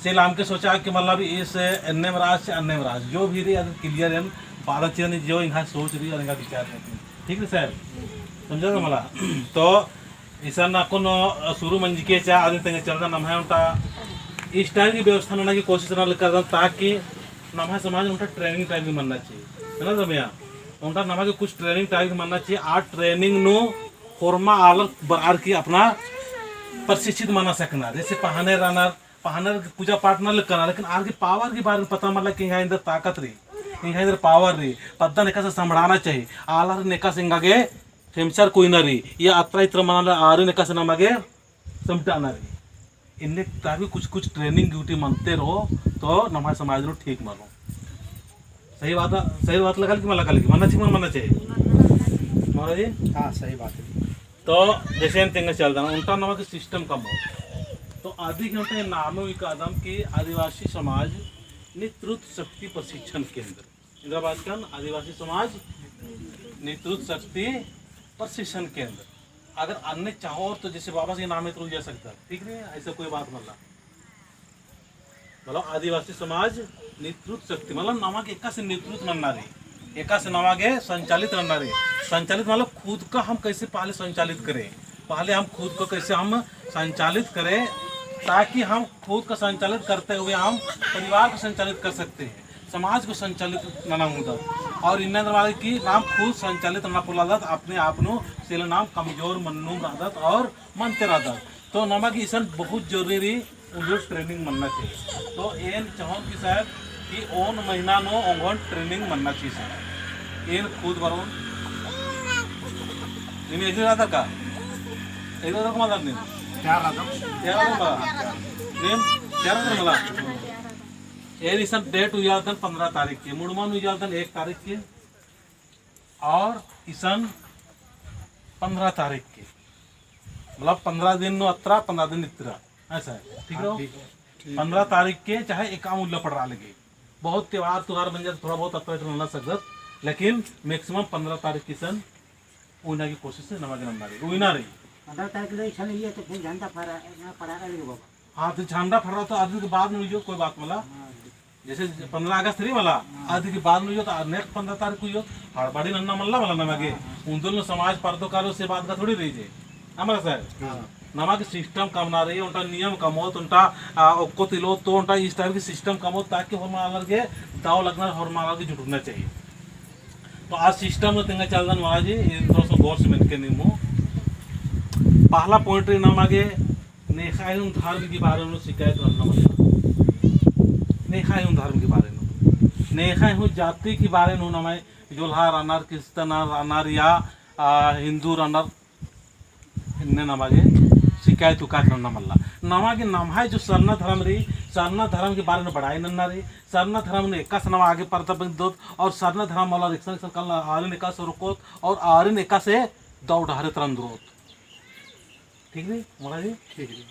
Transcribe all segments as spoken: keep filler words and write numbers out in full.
से लाम के सोचा कि मतलब इस एन्नेम राज से अन्नेम राज, जो भी रई, अदि clear एन बारा चिरन जो एंगा सोच रई और एंगा विचार रई। ठीक रई साहब? समझा था मला? तो इसन अक्कुन शुरू मंजकी चा, अदिन तेंगा चलदन नम्है ओन्टा इस type की व्यवस्था नना की कोशिश नना लगदन, ताकि नम्है समाज ओन्टा training type की मनना चाहिए। है ना दमिया? ओन्टा नमा के कुछ training type की मनना चाहिए। आ training नू होरमा आलर बरअर की अपना प्रशिक्षित मना सकना। जैसे पहाने रअनर, पहानर पूजा पाठ नना लगनर, लेकिन आर की power की बारे में पता मल्ला कि एंग्है एन्देर ताकत रई, एंग्है एन्देर power रई, पद्दन एकासे संभड़ाना चाहिए। आलर एकासे एंगा गे femsar कोई ना रई, या अतरा इतरा मना ला आरिन एकासे नमा गे समटाना रई। इन्ने ताकि कुछ कुछ training duty मनते रओ, तो नम्है समाज नू ठीक मनो। सही बात, सही बात लगा लगी, मला लगा लगी, मनना चाहिए, मनना चाहिए। महाराज जी? हाँ, सही बात है। तो जैसे हम तेंगा चलदन, ओन्टा नमा के system कमओ। तो अदि के ओन्टा नामे उइकादम कि आदिवासी समाज नेतृत्व शक्ति प्रशिक्षण केंद्र। इन्द्रा बाचकन आदिवासी समाज नेतृत्व शक्ति प्रशिक्षण केंद्र। अगर अन्ने चाहो तो जैसे बाबा से नामे तो जा सकता, ठीक नहीं है? ऐसा कोई बात मल्ला। मतलब आदिवासी समाज नेतृत्व शक्ति, मतलब नमा गे एकासे नेतृत्व नन्ना रई, एकासे नमा गे संचालित नन्ना रई। संचालित मतलब खुद का हम कैसे पहले संचालित करें, पहले हम खुद को कैसे हम संचालित करें, ताकि हम खुद का संचालित करते हुए हम परिवार को संचालित कर सकते हैं, समाज को संचालित नना होता। और इन्ना मतलब कि नाम खुद संचालित नना पोल्लादत अपने आप नू, से ले नाम कमजोर मन्नुम रअदत और मनते रअदत। तो नमा गे इसन बहुत जरूरी रई, उन्देर training मनना चाहिए। तो एन चाहोन कि साहब कि ओन महीना नू ओंगोन training मनना चाहिए साहब। एन खुद बरओन। नीम agree रअदर का? Agree रअदर का मला नीम? तैयार रअदर। तैयार रअदर मला? नीम तैयार रअदर मला? एन इसन date उइयालदन पन्द्रह तारीख के, मुड़मा नू उइयालदन एक तारीख के। और इसन पन्द्रह तारीख के, मतलब पन्द्रह दिन नू अत्रा, पन्द्रह दिन इत्रा, ऐसा है, ठीक हाँ, रहो? ठीक है, ठीक है। पन्द्रह तारीख के चाहे एकाम उल्ला पड़रा लगे, बहुत त्योहार, त्योहार बन जाता, थोड़ा बहुत अत्रा इत्रा नना सकदत, लेकिन maximum पन्द्रह तारीख के इसन उइना की कोशिश से नमा गे नन्ना रई, उइना रई। पन्द्रह तारीख ले इसन ये तो फिर झंडा फहरा, ना फहरा लगे बाबा। हाँ, तो झंडा फहरा तो अदि के बाद में उइयो, कोई बात मला। हाँ। जैसे पन्द्रह अगस्त रई मला, हाँ। अदि के बाद में उइयो, तो next पन्द्रह तारीख उइयो, हड़बड़ी नन्ना मल्ला मला नमा गे। हाँ, हाँ। उन्दुल नू समाज परदो कालो से बात का थोड़ी रई जे। हाँ मला साहब? हाँ। नमा गे system कमना रई, ओन्टा नियम कमओत, ओन्टा, आ, ओक्को तिलोत तो ओन्टा इस type की system कमओत, ताकि होरमा आलर गे दव लगना, होरमा आलर गे जुटना चाहिए। तो आ system नू तेंगा चलदन महाराज जी, इन थोड़ा सा गौर से मेनके नीम हूँ। पहला point रई नमा गे नेख़ाय हूँ धर्म की बारे नू शिकायत नन्ना मल्ला। नेख़ाय हूँ धर्म की बारे नू, नेख़ाय हूँ जाति की बारे नू नम्है जोल्हा रअनर, क्रिश्चियन रअनर या, आ, हिन्दू रअनर, इन्ने नमा गे शिकायत उकायत नन्ना मल्ला। नमा गे नम्है जो सरना धर्म रई, सरना धर्म के बारे में बड़ाई नन्ना रई, सरना धर्म नू एकासे नमा आगे परता बिन्दोत और सरना धर्म वाला एकसन एकसन काला आरिन एकासे रोकोत और आरिन एकासे दव डहरे तरन दुरोत। ठीक रई, मला जी? ठीक रई।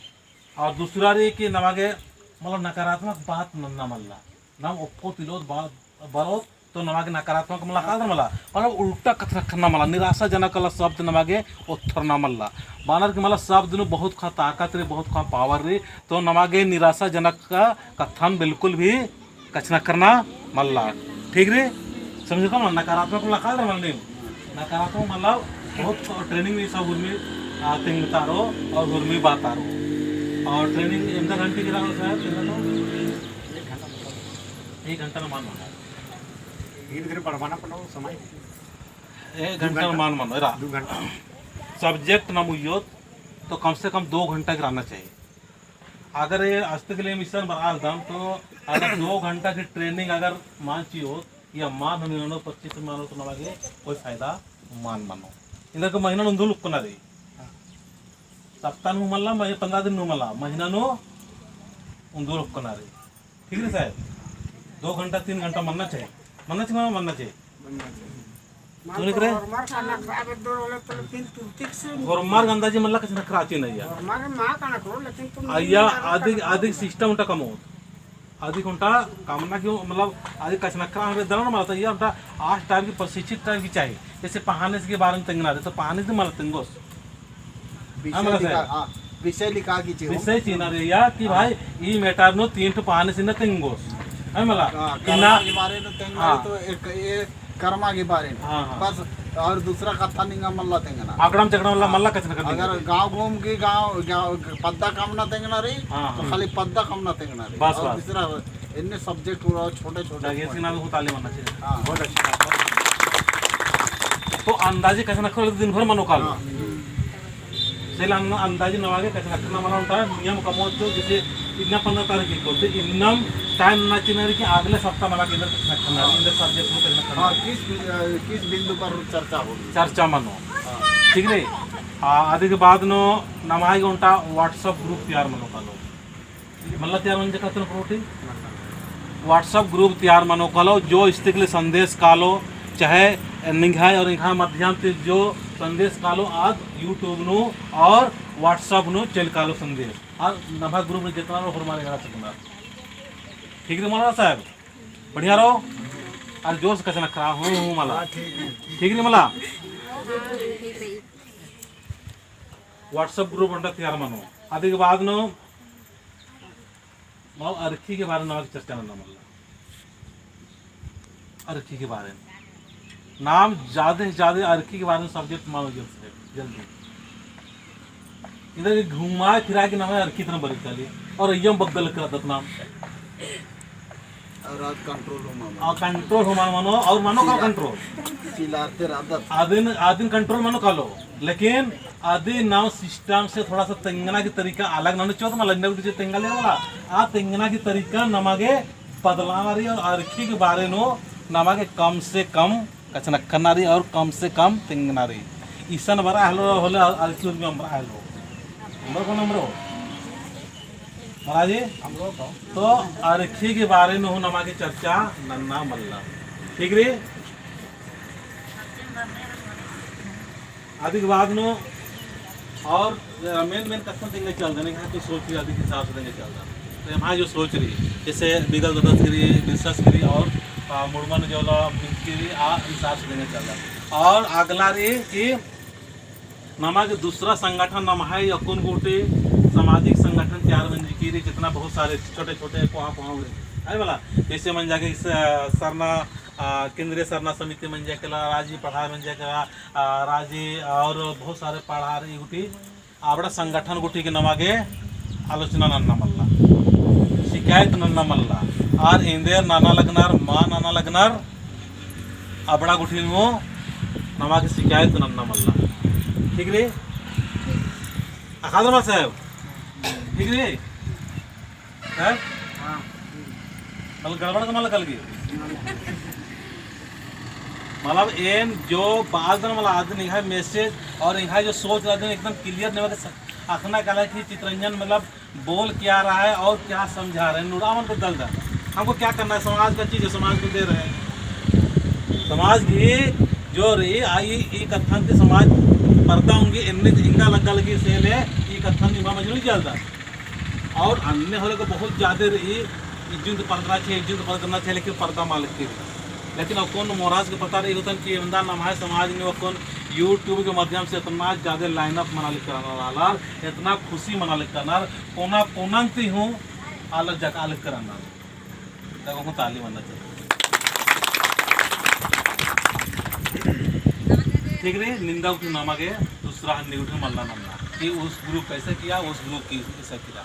और दूसरा रई कि नमा गे मतलब नकारात्मक बात नन्ना मल्ला। नाम ओक्को तिलोत बात बरोत तो नमा गे नकारात्मक मला कादर मला, मतलब उल्टा कत्थन ख़क्खरना मला, निराशाजनक वाला शब्द नमा गे ओथरना मल्ला। बानर की मला शब्द नू बहुत ख़ा ताकत रई, बहुत ख़ा power रई, तो नमा गे निराशाजनक का कत्थन बिल्कुल भी कछनखरना मल्ला। ठीक रई? समझे का मला, नकारात्मक मला कादर मला नीम। नकारात्मक मतलब बहुत training भी सब उर्मी, आ, तिंगतारो और उर्मी बातारो। और training एन्दा घंटा की रहो साहब, तेरा तो एक घंटा नू मान मनो। धीरे धीरे बढ़वाना पड़ो समय। एक घंटा नू मान मनो, एरा। दो घंटा। Subject नाम उइयोत, तो कम से कम दो घंटा की रहना चाहिए। अगर ये आज तक ले मिशन बहाल दाम, तो अगर दो घंटा की training अगर मान चिओत, या मान हमें उन्होंने पच्चीस मानो तो नमा गे कोई फायदा मान मनो। इधर के महीना नू उन्दुल उक्कना रई। सप्ताह नू मल्ला, मही-, पन्द्रह दिन नू मल्ला, महीना नू उन्दुल उक्कना रई। ठीक रई साहब? दो घंटा, तीन घंटा मन्ना चाहिए। मन्ना चाहिए, मन्ना चाहिए। मन्ना चाहिए। तू निकरे? होरमर का नखरा बेद्दोर होले तो लेकिन तू ठीक से होरमर गंदा जी मल्ला कछनखरा चिन अइय्या। होरमर माँ का नखरो, लेकिन तुम अइय्या नहीं अधिक, अधिक system ओन्टा कमओत। अधिक ओन्टा कमना क्यों, मतलब, अधिक कछनखरा हमें दलन मल्ला, तो अइय्या ओन्टा आस type की, प्रशिक्षित type की चाहिए। जैसे पहानेस के बारे में तेंगना रई, तो पहानेस मल्ला तेंगोस। हाँ, मल्ला विषय साहब। हाँ। विषय लिखा की चिओ। विषय चिअना रई या कि हाँ। भाई, ई matter नू तीन ठो पहाने सिन्ना तेंगोस। है मला? हाँ, इन्ना कर्मा के बारे नू तेंगना हाँ। तो एक, एक कर्मा के बारे नू। हाँ, हाँ। बस, और दूसरा कत्था निंगा मल्ला तेंगना। अगड़म चगड़म मल्ला, हाँ। मल्ला कछनखरना अगर तेंगना। गाँव घूम के गाँव, गाँव पद्दा कमना तेंगना रई, हाँ, तो हाँ। खाली पद्दा कमना तेंगना रई। बस, और बस। दूसरा इन्ने subject पूरा छोटे छोटे जागीर point। सिन्ना को ताली मन्ना चाहिए। हाँ। बहुत अच्छा। तो अंदाजी कछनखरना दिन भर मनो कालो। हाँ। सेले अंदाजी नमागे कछनखरना मला ओन्टा नियम कमओ तो जैसे इन्ना पन्द्रह तारीख को तो इन्नम time नना चिअना रई कि अगले सप्ताह मला के इन्ना कछनखरना, हाँ। इन्ना subject नू कछनखरना। हाँ, किस बि-, अ, किस बिंदु पर चर्चा होगी? चर्चा मनो। हाँ। ठीक रई? आ, अदी के बाद नू नमागे ओन्टा WhatsApp group तैयार मनो कालो। मल्ला तैयार मंजा कत्थन प्रोटी? WhatsApp group तैयार मनो कालो, जो इस्तिकले संदेश कालो, चाहे निंग्है और एंग्है माध्यम से जो संदेश कालो, आद YouTube नू और WhatsApp नू चल कालो संदेश। और नम्है group नू जितना रओ, होरमार एंगड़ा सकना। ठीक रई मला साहब? बढ़िया रओ? और जोर से कछनखरआ, हूँ, हूँ मला। हाँ, ठीक है। ठीक रई मला? WhatsApp group ओन्टा तैयार मनो। अदी के बाद नू मतलब अरखी के बारे नू नमागे चर्चा नन्ना मल्ला। अरखी के बारे में नाम जादे से जादे अरखी के बारे में subject मनो जल्दी से जल्दी। इधर के घुमाए फिराए के नाम अरखी तरह बरकत काली और अइय्यम बग्गल करत नाम। और आद control होमा मनो। और control होमा मनो और मनो का चिल्ला-, control। चिल्लाते रहता। आदिन, आदिन control मनो कालो। लेकिन अदी नाम system से थोड़ा सा तेंगना की तरीका अलग नना चिओत मला, इन्ना गुट्ठी तेंगा ले मला। आ तेंगना की तरीका नमागे बदलाना रई और अरखी के बारे नू नमागे कम से कम कछनखरना रई और कम से कम तेंगना रई। इसन बरआ हेलरो होले अरखी उर्मी अम्बरआ हेलरो। अम्बरो कौन अम्बरो? महाराज जी? अम्बरो तो। तो अरखी के बारे नू हूँ नमागे चर्चा नन्ना मल्ला। ठीक रई? अदी के बाद नू और, अ, main, main कत्थन तेंगे चलदन, एंग्है तो सोच रई, अदी के हिसाब से तेंगे चलदन। तो एम्है जो सोच रई, जैसे बिगल ददस की रई, बिरसस की रई और, अ, मुड़मन जो ला मिनती रई, आ हिसाब से तेंगे चलदन। और अगला रई कि नमागे दूसरा संगठन नम्है अक्कुन गूटी सामाजिक संगठन तैयार मंजकी रई, जितना बहुत सारे छोटे-छोटे कोहाँ-कोहाँ हुए, है वाला, जैसे मंजा कि स-, सरना आ, केंद्रीय सरना समिति मंजा केरा, राजी पड़हा मंजा केरा, आ, राजी और बहुत सारे पड़हा रई गूटी, अबड़ा संगठन गूटी के नमागे आलोचना नन्ना मल्ला, शिकायत नन्ना मल्ला, आर एन्देर नना लगनर, मा नना लगनर, अबड़ा गूटी नू नमागे शिकायत नन्ना मल्ला। ठीक रई? अख़आ दरा साहब? ठीक रई? हैं? हाँ। मतलब गड़बड़ का मतलब कल की? मतलब एन जो बात ना, मतलब आदमी एंग्है message और एंग्है जो सोच रहते हैं एकदम clear नहीं होता। अख़ना काला कि चितरंजन मतलब बोल क्या रहा है और क्या समझा रहे हैं, नुड़ा मन बदल रहा है। हमको क्या करना है, समाज का चीज़ है, समाज को दे रहे हैं। समाज की जो रई, आ ई, ई कत्थन ती समाज पर्दा ओंगी, एन्ने एंगा लग्गा लगी सेले, ई कत्थन निमा मजनू चलता। और अन्ने होले को बहुत ज्यादा रई, इज्जुन तो परदना चाहिए, इज्जुन तो परदना चाहिए, लेकिन परदा मल केरी। लेकिन अक्कुन मोरास के पता रई होतन कि एवंदा नम्है समाज नू अक्कुन YouTube के माध्यम से इतना ज्यादा line up मना लिकरनर आलर, इतना खुशी मना लिकरनर, कोना कोना ती हूँ आलर जका लिकरनर। तब हमको ताली मारना चाहिए। ठीक रई, निंदा उठी नमागे दूसरा हन्नी उठी मल्ला नन्ना कि उस group कैसे किया, उस group की ऐसा किया,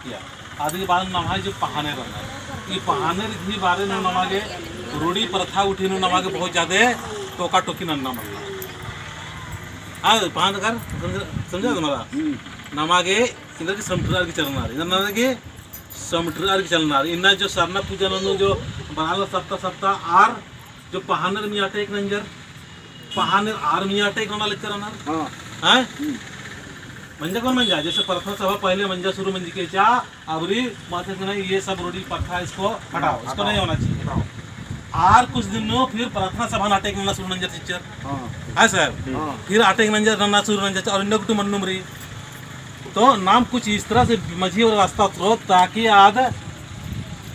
किया। आदि बाद नम्है जो पहानेर रअनर, ई पहानेर ही बारे नू नमागे रूढ़ी प्रथा उठी नू नमागे बहुत ज्यादा टोका टोकी नन्ना मल्ला। हाँ, पहान कर समझा, समझा तुम्हारा? हम्म। नमागे इधर की समटुरा की चलना रई, इधर नमागे समटुरा की चलना रई। इन्ना जो सरना पूजा ननू जो बनाला सप्ताह सप्ताह आर जो पहानेर मइय्याँ attack नंजर, पहानेर आर मइय्याँ attack नना लिकरनर। हाँ। हैं? हम्म। मंजा कौन मंजा? जैसे प्रार्थना सभा पहले मंजा शुरू मंजकी रहचा, अबरी माथे से नहीं, ये सब रूढ़ी प्रथा इसको हटाओ, इसको हटाओ। नहीं होना चाहिए। हटाओ। आर कुछ दिन नू फिर प्रार्थना सभा नू attack नना शुरू नंजर चिच्चर। हाँ। है साहब? हाँ। फिर attack नंजर नना शुरू नंजर और इन्ना कुटु मन्नुम रई। तो नाम कुछ इस तरह से मझी वाला रास्ता उतरो ताकि आद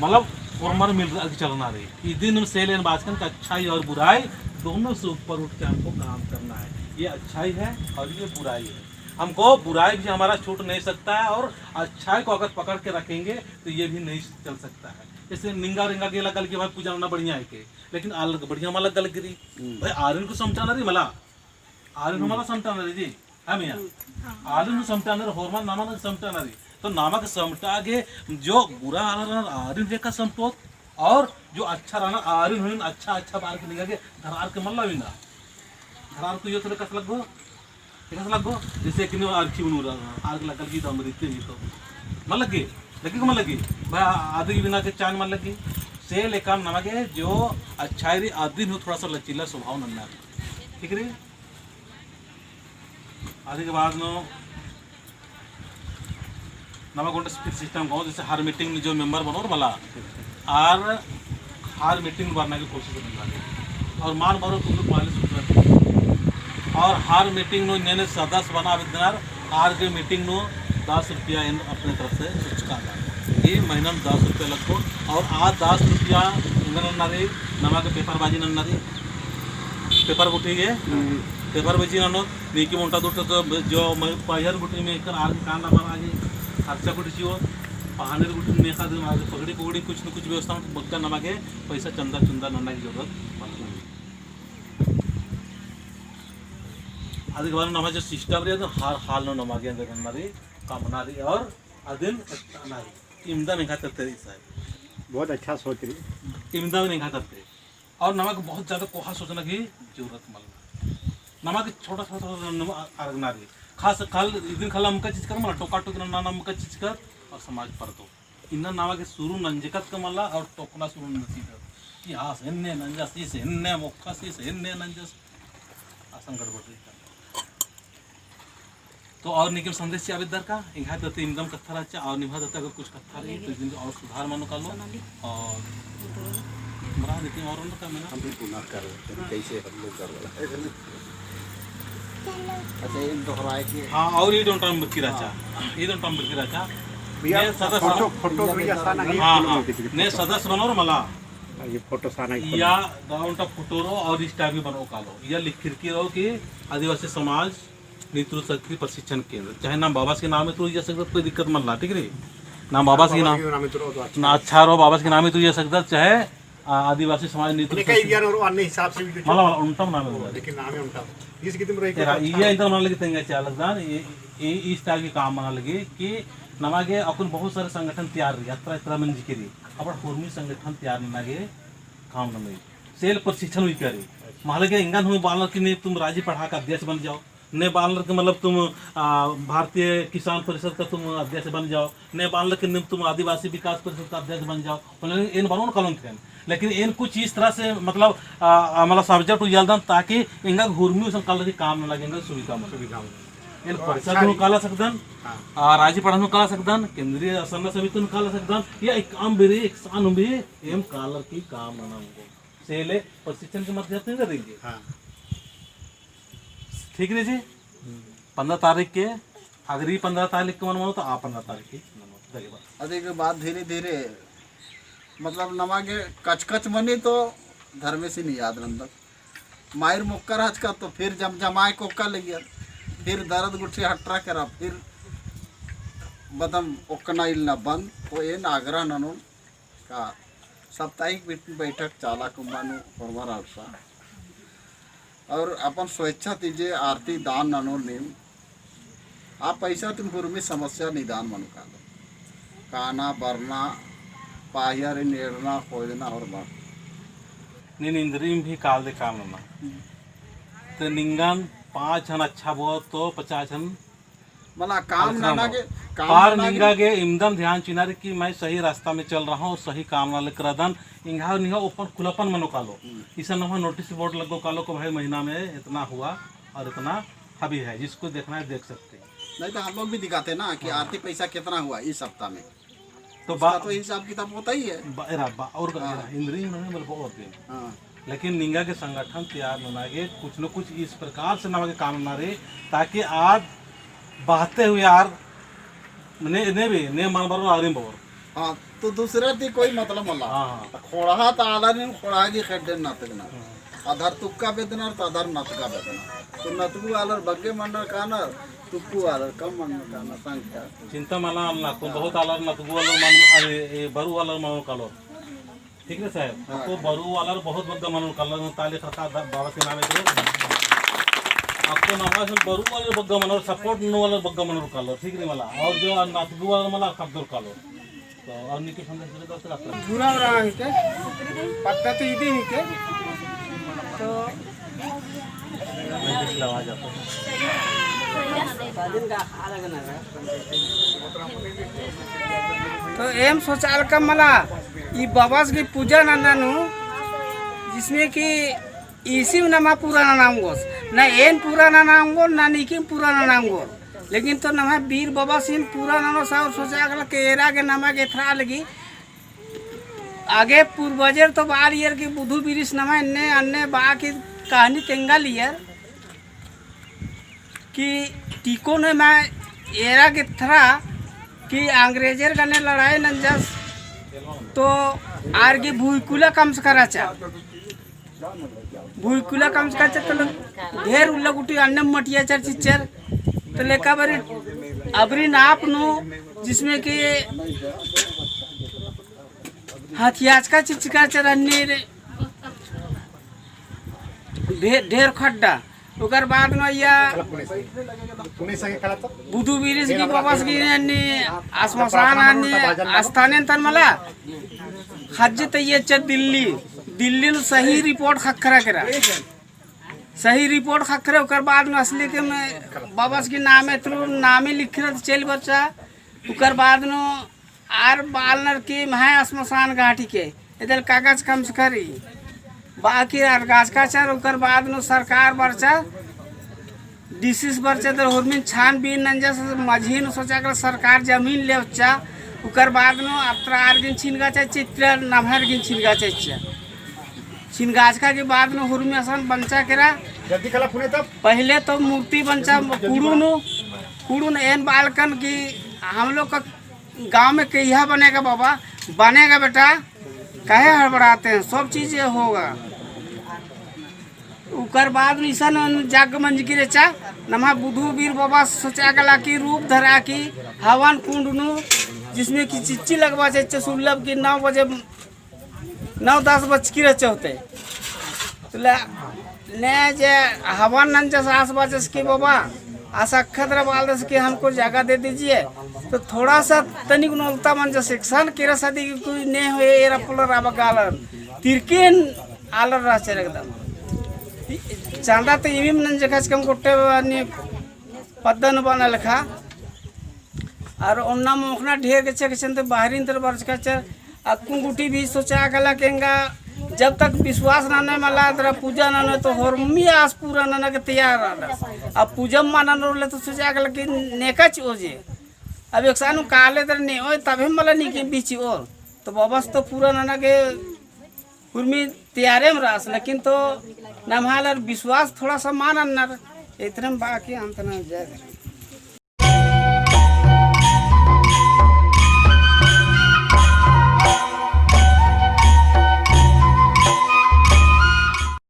मतलब ओर्मर मिल चलना रई। इदिन सेले एन बाचकन कि अच्छाई और बुराई दोनों से ऊपर उठ के हमको काम करना है। ये अच्छाई है और ये बुराई है। हमको बुराई भी हमारा छूट नहीं सकता है, और अच्छाई को अगर पकड़ के रखेंगे तो ये भी नहीं चल सकता है। जैसे निंगा रिंगा गे लगल कि भाई पूजा नना बढ़िया है के, लेकिन आलर गे बढ़िया मला गल गिरी। हम्म। भाई आरिन को समटाना रई मला, आरिन हम्म। मला समटाना रई जी, हाँ मियाँ। हम्म। आरिन को समटाना रई, होरमा नामा ना समटाना रई। तो नामा के समटा गे जो बुरा आलर आरिन लेखा समटोत, और जो अच्छा रअनर आरिन हुइन अच्छा अच्छा बार के निंगा गे धरार के मल्ला बिना। धरार को यो तो कस लगो, कस लगो, जैसे कि नो आरखी बनू रहा, आर लगल की दम रीते भी तो। मल लगे, लगे को मल लगे। भाई आदि बिना के चान मल लगे। से लेकर नमा गे जो अच्छाई रई आदिन हूँ थोड़ा सा लचीला स्वभाव नन्ना। ठीक रई? आदि के बाद नो नमा गोंडस फिर system को, जैसे हर meeting में जो member बनोर मला, आर हर meeting बरना की कोशिश करना है। और मान बरो तुम लोग पहले सुधर। और हर meeting में नए नए सदस्य बना बिदनार, आर के meeting में दस रुपया इन अपने तरफ से सुचका था। ये महीना में दस रुपया लगो, और आ दस रुपया इंगन नन्ना रई, नमा के paper बाजी नन्ना रई, paper गुट्ठी के, हम्म। Paper बाजी नन्नो, नीकी मोंटा दुट्ट तो जो म-, पहियर गुट्ठी में एक आर के कांदा बना गे, खर्चा गुट्ठी चिओ, पहानेर गुट्ठी में खा दे, आर पगड़ी पगड़ी कुछ न कुछ व्यवस्था में बग्गा नमा गे पैसा चंदा चुंदा नन्ना की जरूरत पड़ता है। आदि के बाद नमा जो system रई तो हर हाल नू नमा गे अंदर नन्ना रई, कमना रई और अदिन नन्ना रई। इमदा में खा तरते रई साहब। बहुत अच्छा सोच रई। इमदा में खा तरते। और नमा गे बहुत ज्यादा कोहा सोचना की जरूरत मल। नमा गे छोटा छोटा छोटा नमा अरगना रई। खास कल, इदिन कल अमका चिच्चकर मला, टोका टोकी नन्ना अमका चिच्चकर और समाज परदो। इन्ना नमा गे शुरू नंजकत का मला और टोकना शुरू नंजकत। कि हाँ, से इन्ने नंजस, इस इन्ने मोखस, इस इन्ने नंजस। असन गड़बड़ रई। तो और निकिम संदेश चिआ बेद्दर का, एंग्है तरती इमदम कत्था रहचा, और निम्है तरती अगर कुछ कत्था रई, तो जिन और सुधार मनो कालो, सोनाली। और बड़ा निकिम और उनका मेना। हम भी पुनः कर, कैसे हम लोग कर वाला। अच्छा, इन दोहराए के। हाँ, और ये डोंटा नंबर की रहचा, हाँ। ये डोंटा नंबर की रहचा। भैया, ने सदस्य फोटो, फोटो भी ऐसा नहीं, हाँ, फोटो हाँ। में दिख-, ने फोटो। सदस्य बनोर मला। हाँ, ये फोटो साना ही या खोलो। गाँव का फोटो रओ और इस टाइप की बनो कालो। या लिखिर की रओ कि आदिवासी समाज नेतृत्व शक्ति प्रशिक्षण केंद्र, चाहे नाम बाबा के नाम है तो जा सकता, कोई दिक्कत मत ला, ठीक रई? नाम बाबा के नाम, बाबा के नाम है तो अच्छा ना है। अच्छा रओ, बाबा के नाम है तो जा सकता, चाहे, आ, आदिवासी समाज नेतृत्व उन्हें कई शक्ति ज्ञान और अन्य हिसाब से भी कुछ मला, मला, उनका नाम है। लेकिन नाम है उनका। इस कितने रही तेरा, कुछ अच्छा ये है। इधर मना लगी तेंगा चालक दान, ये, ये इस टाइप के काम मना लगी कि नमा गे अक्कुन बहुत सारे संगठन तैयार रई, अत्रा, अत्रा मंजकी रई, अब हुरमी संगठन तैयार नना गे काम नना लगी। सेल प्रशिक्षण भी करी। महले के एंगन हूँ बालर कि नहीं तुम राजी पड़हा का अध्यक्ष बन जाओ। ने बालर के मतलब तुम, आ, भारतीय किसान परिषद का तुम अध्यक्ष बन जाओ। ने बालर के नहीं तुम आदिवासी विकास परिषद का अध्यक्ष बन जाओ। मतलब एन बनो कालोन थे। लेकिन एन कुछ इस तरह से मतलब, आ, आ, मतलब subject उजाल दन ताकि एंगा हुरमी उसन कालर की काम नना लगे, एंगा सुविधा मनो। सुविधा मनो। एन तो परिषद अच्छा नू ही। काला सकदन, हाँ। आ, राजी पड़हा नू काला सकदन, केंद्रीय सरना समिति नू काला सकदन, या एक काम भी रई, एक सान भी एम कालर की काम नना उनको। सेले प्रशिक्षण के माध्यम से करेंगे। हाँ। ठीक रई जी? हम्म। पन्द्रह तारीख के, अगर ई पन्द्रह तारीख के मन मनो तो आ पन्द्रह तारीख के मन मनो। धन्यवाद। अदि के बाद धीरे धीरे, मतलब, नमा गे कच कच मनी तो धर्मेसिन याद नंदत। मायर मोक्कर हचका तो फिर जम जमाय कोका लगिया। फिर दर्द गुट्ठी हटरा करा, फिर बदम ओक्कना इलना बंद। तो एन आग्रह ननोन का साप्ताहिक बैठ-, बैठक चाला कुम्बा नू होरमर अड़सा। और अपन स्वेच्छा ती जे आरती दान ननोर नीम, आ पैसा तिम हुरमी समस्या निदान मनो कालो। काना, बरना, पाहियारिन एड़ना, खोजना और बरना। नीन इन्द्रिम भी कालदे काम नना। हम्म। तो निंगन पाँच झन अच्छा बओ तो पचास झन मला काम नना गे, काम पार नना गे निंगा गे इमदम ध्यान चिअना रई कि मैं सही रास्ता में चल रहा हूँ और सही काम नना लग रहा दन। इंगा निंगा ओपन खुलापन मनो कालो। हम्म। इसन नम्है notice board लगो कालो को भाई महीना में इतना हुआ और इतना हावी है, जिसको देखना है देख सकते हैं। नहीं तो हम लोग भी दिखाते ना कि हाँ। आरती पैसा कितना हुआ इस हफ्ता में। तो उसका बा-, तो हिसाब किताब होता ही है। बा-, एरा बा-, और हाँ। एरा, इन्द्रिम नम्है मतलब और दिन। हाँ। लेकिन निंगा गे संगठन तैयार नना गे कुछ न कुछ इस प्रकार से नमा गे काम नना रई, ताकि आद बहते हुए आर ने, ने भी, ने मन बरओर आरिम बओर। हाँ, तो दूसरे ती कोई मतलब मला। हाँ, हाँ। तो खोड़हा तो आलारिन खोड़हा गे खेड्डे नतगना। हाँ। अदर तुक्का बेदना तो अदर नतगा बेदना। तो नतगु आलर बग्गे मनर कानर, तुक्कु आलर कम मन का ना संख्या। चिंता मना आलर ना, तो बहुत आलर ना, तो आलर मन, अरे, ए, बरु आलर मन कालोर। ठीक है साहब, हाँ। तो बरु आलर बहुत बग्गे मनोर कालोर, ताली खड़का दा-, बाबा के नामे करो। अब तो नमाज में बरु आलर बग्गे मनोर, support नू आलर बग्गे मनोर कालोर, ठीक नहीं मला। और जो नाथगु आलर मला, कद्दोर कालोर। तो और निके संदेश दे दो, तो रास्ता। पूरा रहा है के? पत्ता तो इदी है के? तो तो एम सोचालका मला, ई बबस की पूजा नना नू, जिसमें कि ईसिम नमा पूरा नना ओंगोस, ना एन पूरा नना ओंगोन, ना निकिम पूरा नना ओंगोन। लेकिन तो नमा बीर बबसिन पूरा ननोस और सोचालका के एरा के नमा गे एथरा लगी, आगे पूर्वजर तो बाल इयर की बुधु बिरिस नमा एन्ने अन्ने बा की कहानी तेंगा लियर कि टिको ने मैं एरा गे एथरा कि अंग्रेजर गने लड़ाई नंजस तो आर गे भुइकुला कमचका रहचा। भुइकुला कमचका रहचा तो ढेर उल्ला गुटी अन्ने मटिया चर चिच्चर तो लेका बारी अबरी नाप नू जिसमें कि हथियाचका चिचका चरन्नी रे। ढे-, ढेर खड्डा। ओकर बाद में या बुधु बिरिस की बबस की अन्नी आसमसान अन्नी आस्थाने तन मला। खज्जे तैये चे दिल्ली, दिल्ली नू सही रिपोर्ट खक्खरा केरा। सही रिपोर्ट खक्खरे, ओकर बाद में असली के में बबस की नामे through नामे लिखरा तो चल बच्चा। ओकर बाद में आर बालनर की महै आसमसान घाटी के, इदल कागज कमचका रई। बाकी आर गाजका चर, ओकर बाद नू सरकार बरचा, डीसीस बरचा, इदल हुरमिन छानबीन नंजस, मझी नू सोचालका सरकार जमीन लेवचा, ओकर बाद नू अत्रा आर गिन छिनगा चाचा, इत्रा नम्हर गिन छिनगा चाचा। छिनगाचका के बाद नू हुरमी असन बंचा केरा। जल्दी कला पुने तब। पहले तो मूर्ति बंचा कुड़ू नू, कुड़ू नू एन बालकन की हम लोग का गाँव में कहिया बनेगा बाबा, बनेगा बेटा, काहे हड़बड़ाते हैं, सब चीज होगा। उकर बाद इसन जग मंजकी रहचा, नमा बुधु बीर बाबा सोचालका कि रूप धरा कि हवन कुंड नू, जिसमें कि चिच्ची लगबा चाचा सुल्लब कि नौ बजे नौ दस बजकी रहचा होते। तो ले, ने जे हवन नंजस आस बाचस कि बाबा, आस अक्खा तरा बालदस कि हमको जगह दे दीजिए। तो थोड़ा सा तनिक नोलता मंजस एकसन केरा सदी कि कोई ने होए एरा पोलर आबा गालन। तिरकिन आलर रहचर एकदम। चांदा तो इमिम नंजस कम गोट्टे बानी पद्दन बना लेखा। और ओन्ना मोखना ढेर गेच्छे गेच्छे तो बाहरिन तर बरचका चर, अक्कुन गुटी भी सोचालका कि एंगा जब तक विश्वास नने मला तरा पूजा नने तो होरमी आस पूरा नना के तैयार रअदस। अब पूजा मा ननोर ले तो सोचालका कि नेका चिओ जे। अब एकसानु काले तर नेओय तबे मला निकिम भी चिओर। तो बबस तो पूरा नना के उर्मी तैयारेम रअस, लेकिन तो नम्है आलर विश्वास थोड़ा सा मा नन्नर, इतरम बाकी अंत ना जय धर्म।